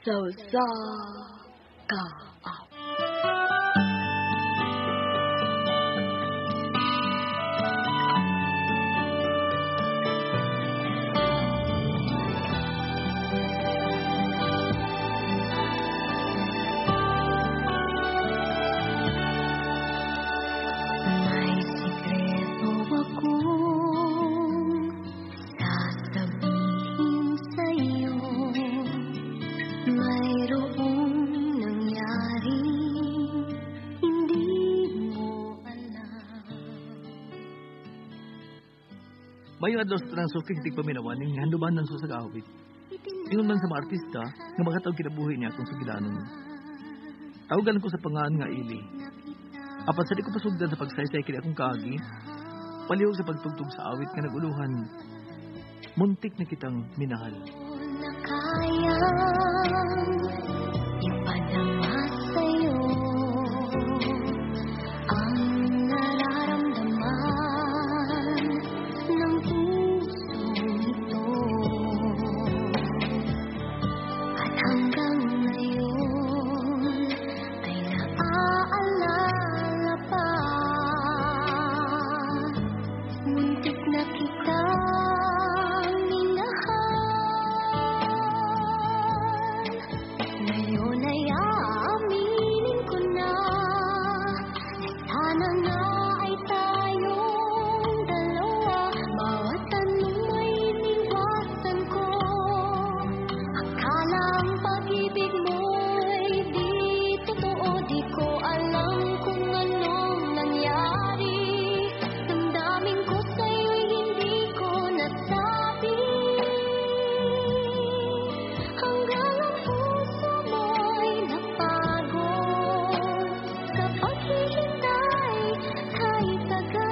Sa usa ka awit. May sikreto akong sasabihin sa'yo. Mayroong nangyari, hindi mo alam. Mayo adlaw sa tanang sukig tigpaminawan ning handumanan sa usa ka awit. Ingon man sa mga artista nga makatawag kinabuhi niya kung sugilanon. Tawagan ko sa pangan nga Ili. Apan sa di ko pasugdan sa pagsaysay kini akong kaagi, palihog sa pagtugtog sa awit nga naguluhan, muntik na kitang minahal. Na kayang ipadama sa'yo ang nararamdaman ng pusong ito. At hanggang ngayon ay naaalala pa, muntik na kitang minahal. Ngayon ay aaminin ko na, na sana nga ay tayong dalawa. Bawat tanong ay iniwasan ko, akala ang pag-ibig mo'y di totoo. Di ko alam kung anong nangyari, damdamin ko sa'yo'y hindi ko nasabi. Hanggang ang puso mo'y napagod sa paghihintay kay tagal.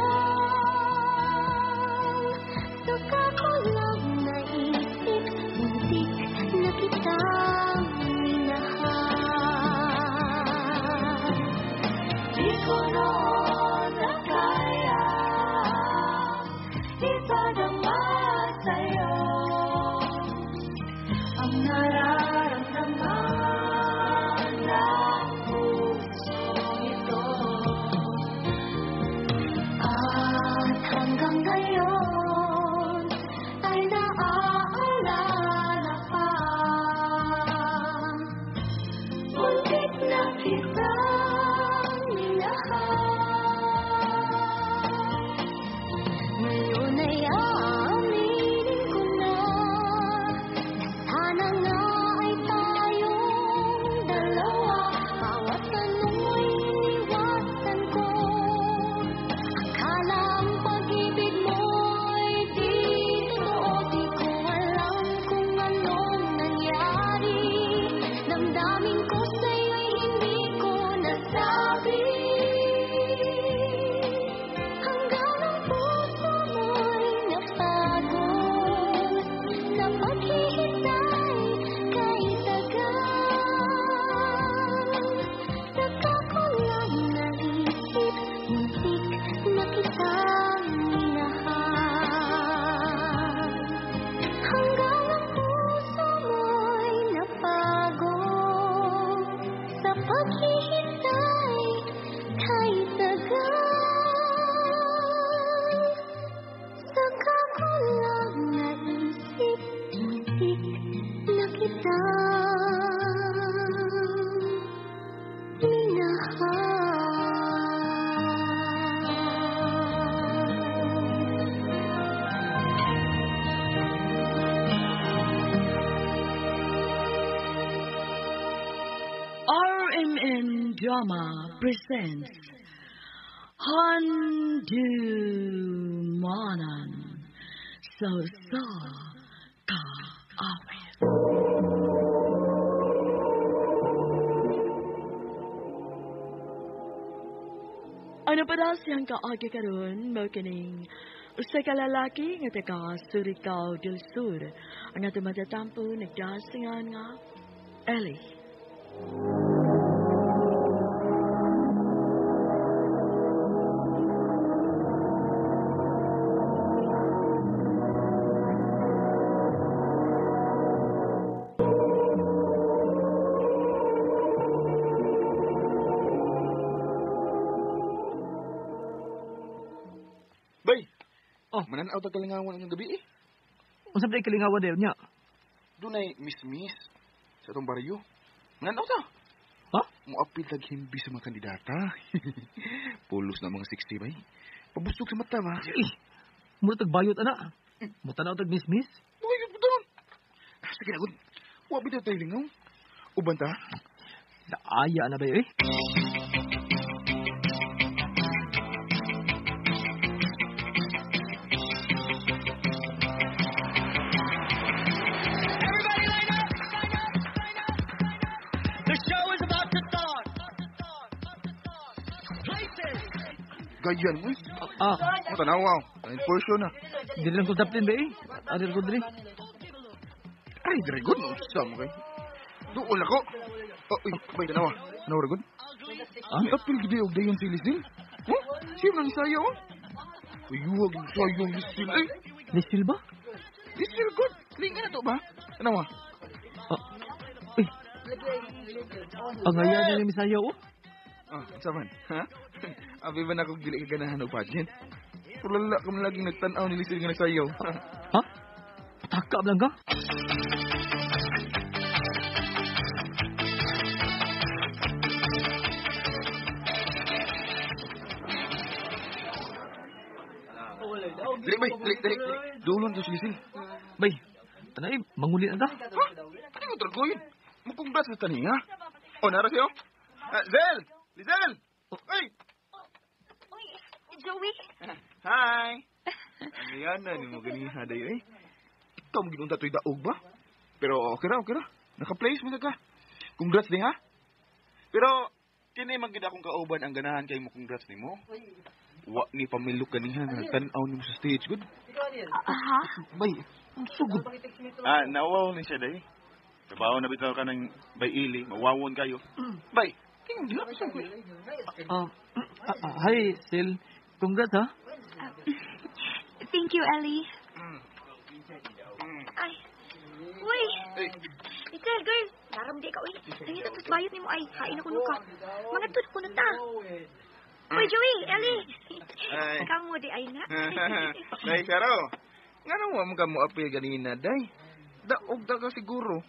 Saka ko lang naisip, muntik na kitang minahal. Di ko noon nakaya ipadama sa'yo ang nararamdaman ng pusong ito. At hanggang ngayon ay naaalala pa, muntik na kitang minahal. Ngayon ay aaminin ko na, na sana nga ay tayong dalawa. Bawat tanong mo'y iniwasan ko, akala ang pag-ibig mo'y di totoo. Di ko alam kung anong nangyari, damdamin ko sa'yo'y hindi ko nasabi. Hanggang ang puso mo'y napagod sa paghihintay kay tagal. Saka ko lang naisip, muntik na kitang minahal. Hanggang ang puso mo'y napagod sa paghihintay kay tagal. Saka ko lang naisip, muntik na kitang minahal. RMN Drama presents Handumanan sa usa ka awit. Ano pa daw siyang kaagi karon mao kining usa ka lalaki nga taga Surigao del Sur ang atong matatampo nagdasingan nga Ellie. Oh. Mananaw ta kalingawan ang gabi eh. Unsa ba kalingawan dayon niya? Dunay miss-miss sa atong baryo. Mananaw ta. Ha? Muapil tag himbi sa mga kandidata. Pulos na mga 60 bay. Pabusog sa mata ba? Eh, mura tag bayot ana. Mutanaw tag miss-miss. Bayot ba doon? Ah, sige na, good. Wa bitaw tayo lingaw. Uban ta? Naaya na ba eh? The show is about to start. Places. Gayan mo eh. Ah, Matanaw wow. Ang portion na. dili lang ko daplin ba eh? Ari ko diri. Ay, very good. No, sa mo kay. Duol ako. Oh, uy, bay tanawa. Tanawa good. Ah? Ang apil gid og dayon si Lisil. Huh? Siya nang isayo oh. Uy, wag isayo Lisil. Ay, Lisil ba? Lisil good. Linga na to ba? Tanawa. Ah, uy. Ang aya niya misayo oh. Ah, unsa man? Ha? Abi ba na kog dili ka ganahan og pageant? Tulala ka man laging nagtan-aw ni Lisil nga nagsayaw. Ha? Pataka lang ka? Dili bay, dili, dili. Duolon to si Lisil. Bay, tanay, manguli na ta. Ha? Ano mo tragoyin? Mukong sa taninga. Oh, nara siyo. Ah, Zel! Lizel! Ay! Uy, Joey. Hi! Ano yan na, ni mo ganiha dayo eh. Ikaw mo ginunta to'y daog ba? Pero okay ra, okay ra. Naka-place mo na ka. Congrats ni ha? Pero, kini man gid akong kauban ang ganahan kay mo congrats nimo. Wa ni pamilok ganiha nga tan-aw nimo sa stage good. Aha. Bay, ang sugod. Ah, nawaw ni siya day. Trabaho na bitaw ka ng bay ili, mawawon kayo. Bay, tingnan dila sa ko. Hi, Sil. Congrats ha. Thank you, Ellie. Ay. Uy. Little girl, naramdi ka, uy. Nangita tos bayot nimo ay hain ako nuka. Mga tud ko ta. Uy, Joey, Ellie. Ay. Kamo di ay na. Day, Saro. Nga mo ka mo apil ganina, day. Daog da ka siguro.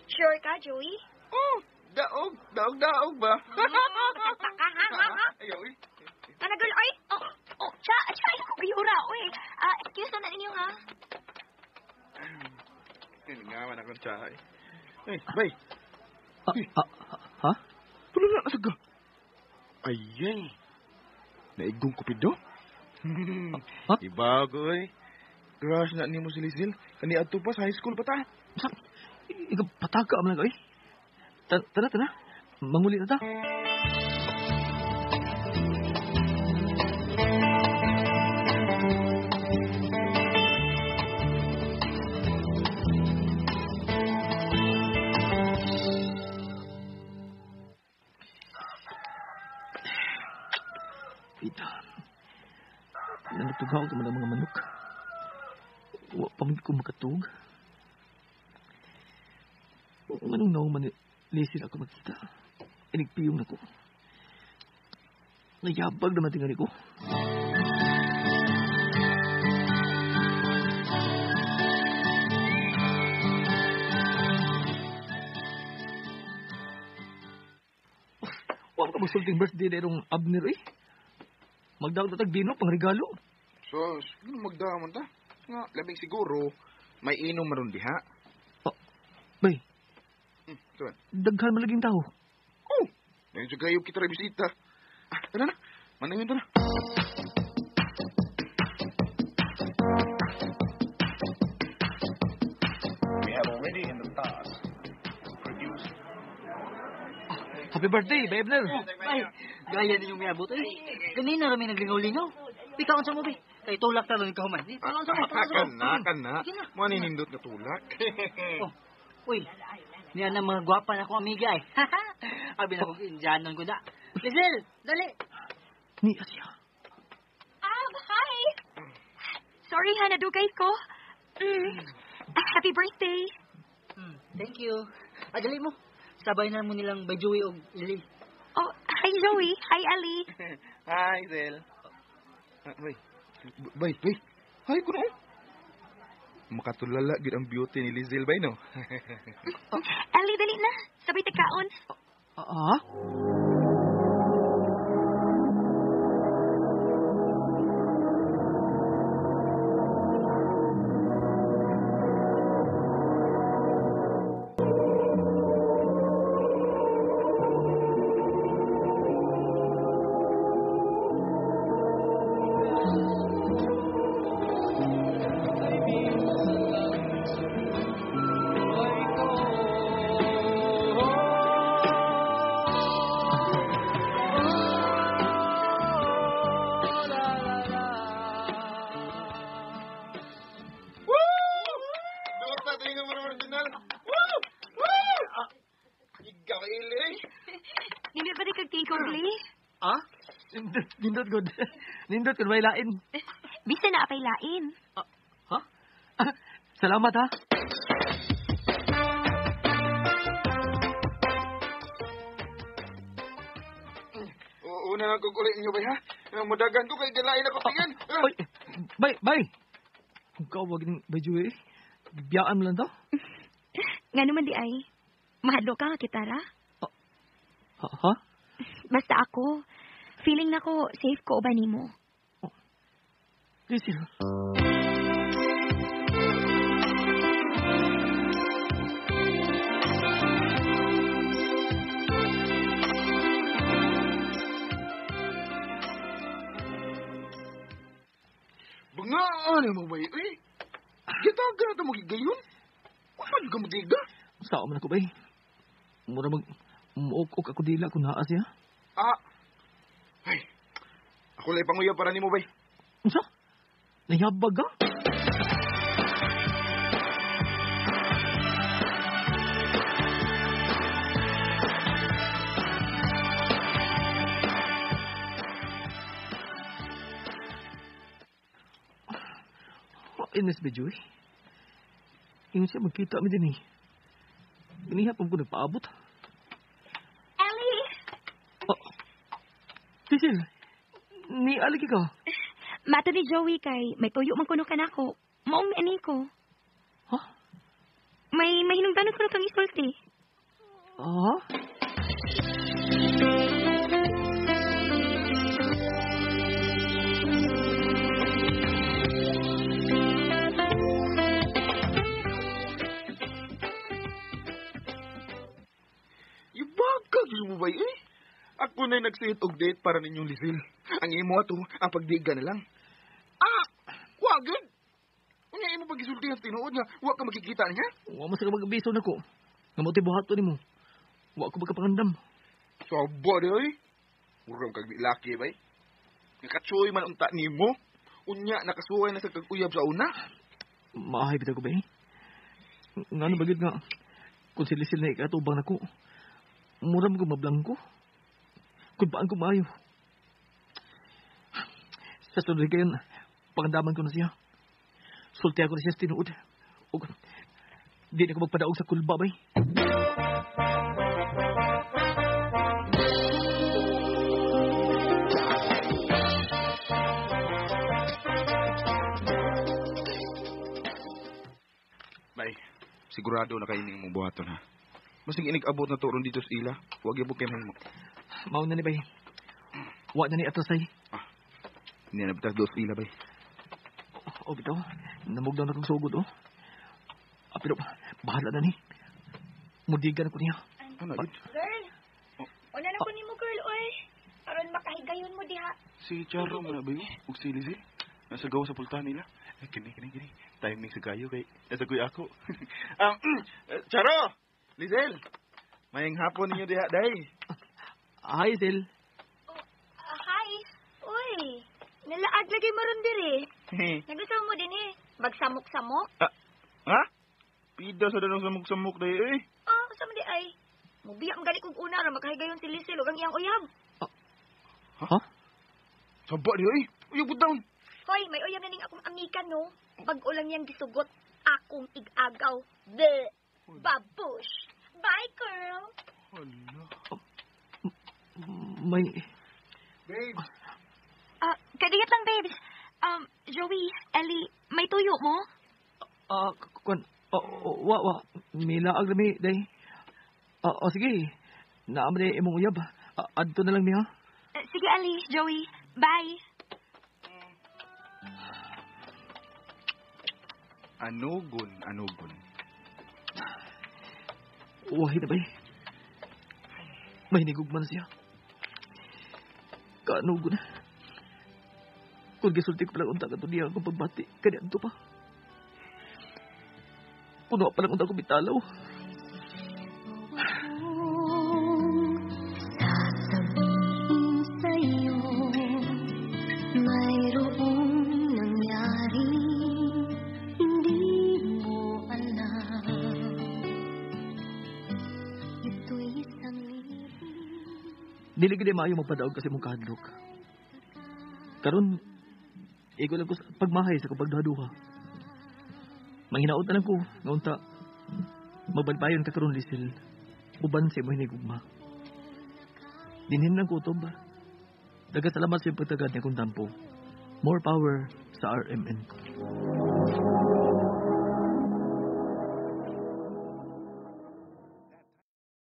Sure ka, Joey? Oh, daog, daog, daog ba? Pataka ka, ha, ha, ha? Ayaw, eh. Kana girl, ay. Oh, oh, cha, cha, ay, ko gayura, uy. Ah, excuse na ninyo, ha? Nga man akong tsahay. Ay, bay. Ha? Tulo na sa ka. Ayay. Naigong kupido? Ha? Ibago, eh. Crush na nimo si Lizelle. Kani adto pa sa high school pa ta. Sa, ikaw pataka man lang eh. Tana, tana. Manguli na ta. Pita. Nanatugaw ka man ang mga manok. Wa pa man ko makatug. Anong naong man lisin ako magkita. Inigpiyong na ko. Nayabag naman tingali ko. Wa ka magsulting birthday na irong Abner eh. Magdawag na tag bino pang regalo. Sus, ano magdamon ta? Nga, labing siguro, may inom maron diha. Oh, bay, Tuan. daghan man laging tao. Oh, ngayon sa kayo kita bisita. Ah, tara na. Manangin ta na. We have already in the past produced Happy birthday, Bay Abner. Ay, gaya ninyong miabot. Ay, ganina rami naglingaw-lingaw. Pikaon sa mo, be. Kay tulak ta ron ikaw man. Tulak sa mo, tulak sa mo. Kana, kana. Sige na. Maninindot nga tulak. Oh, uy, niya na mga gwapa na akong amiga eh. Abi na kong indianon ko na. Lizelle, dali. Ni siya. Ah, hi. Sorry ha, nadugay ko. Happy birthday. Thank you. Ah, dali mo. Sabay na mo nilang by Joey og Lily. Oh, hi Joey. Hi Ali. Hi, Zel. Ah, bay. Bay, bay. Hay kuno. Makatulala gid ang beauty ni Lizelle bay no. Ellie, dali na. Sabay tagkaon. Ah? Ah? Nindot good. Nindot kun may lain. Bisa na apay lain. Ha? Salamat ha. Una na ko kulit inyo bay ha. Mudagan ko kay gilain ako tingin. Oy, bay, bay. Kung kawag ning bay Joey, biyaan mo lang to. Ngano man di ay. Mahadlo ka nga kitara. Ha? Basta ako, feeling na ko safe ko ba nimo? Oh. Lizelle. Bangaan mo ba eh? Gitaga na ito magigayon? Ano ka magiga? Sao man ako ba eh? Mura mag... Muok-ok ako dila kung naa siya. Ah! Ay! Ako lang panguyab para nimo bay. Unsa? Nayabag ka? Inis ba, Joey? Ingon siya magkita mi din eh. Ganihapon ko nagpaabot. Ellie! Oh. Cecil, ni aligi ka? Mata ni Joey kay may tuyo man kuno kanako. Maong ni ko. Huh? May mahinungdanon kuno kang isulti. Ah? Ibagkag mo ba eh? Ako na'y nagsiit og date para ninyong Lizelle. Ang imo ato, ang pagdiga na lang. Ah! Wagad! Unya imo pagisulti ang tinuod nga, wa ka makikita niya? Wa man sa ka mag-abiso nako. Nga mo buhato nimo. Wa ko magkapangandam. Saba di oy. Murag kag laki bay. Nakatsuy man unta nimo. Unya nakasuway na sa kag-uyab sa una. Maahay bitaw ko bay. Ngano ba gid nga kung si Lizelle na ikatubang nako. Mura mo ko mablangko. Kung paan ko maayo. Sa sunod kayon, pangandaman ko na siya. Sulti ako na siya sa tinuod. O, di na ko magpadaog sa kulba, bay. Bay, sigurado na kayo ning mong buhaton, ha? Masing inig-abot na turon dito sa ila. Huwag ibog kayo mahimo. Mao na ni, bay. Wa na ni atrasay. Ah, hindi na bitas dos ila, bay. O, bitaw. Namugdaw na kong sugod, oh. Ah, pero, bahala na ni. Mudigan ko niya. Ano, yun? Girl, una na ko nimo, girl, oy. Aron makahigayon mo diha. Si Charo mo na ba yun? Ug si Lizzie? Nasa gawa sa pultahan nila. Eh, kini. Timing sa kayo kay nasa kuya ako. Charo! Lizelle! Mayang hapon ninyo diha, day. Hi, Zel. Oh, hi. Uy, nalaag lagi mo ron diri. Nagusto mo din eh. Magsamok-samok. Ah, ha? Pida sa danong samok-samok day eh. Ah, sa man di ay. Mubiya ang gani kog una ra makahigayon si Lizelle ug ang iyang uyab. Ha? Saba di ay. Uyab down. Hoy, may uyab na ning akong amikan no. Bag-o lang niyang gisugot akong igagaw. The babush. Bye, girl. Hala. May... Babes. Kadiyat lang, babes. Joey, Ellie, mo? Ah, kuan, oh, oh, wa, wa. Milaag rami, day. Ah, oh, sige. Naa man day imong uyab. Ah, adto na lang niya. Sige, Ali, Joey. Bye. Anugon, anugon. Wahi na bay. May nigugman siya. Kaanugon na. Kung gisulti ko palang unta kato niya akong pagbati, kaniadto pa. Puno pa lang unta ko bitalaw. Sasabihin sa'yo, mayroong nangyari, hindi mo alam. Ito'y isang lihim. Dili gid maayo magpadaog kasi mong kahadlok. Karon igo lang ko sa pagmahay sa akong pagduha-duha. Manghinaot na lang ko nga unta mabalbayon ka karon, Lisil, uban sa imong hinigugma. Dinhin lang ko utob. Daghang salamat sa iyong pagtagad ni akong tampo. More power sa RMN.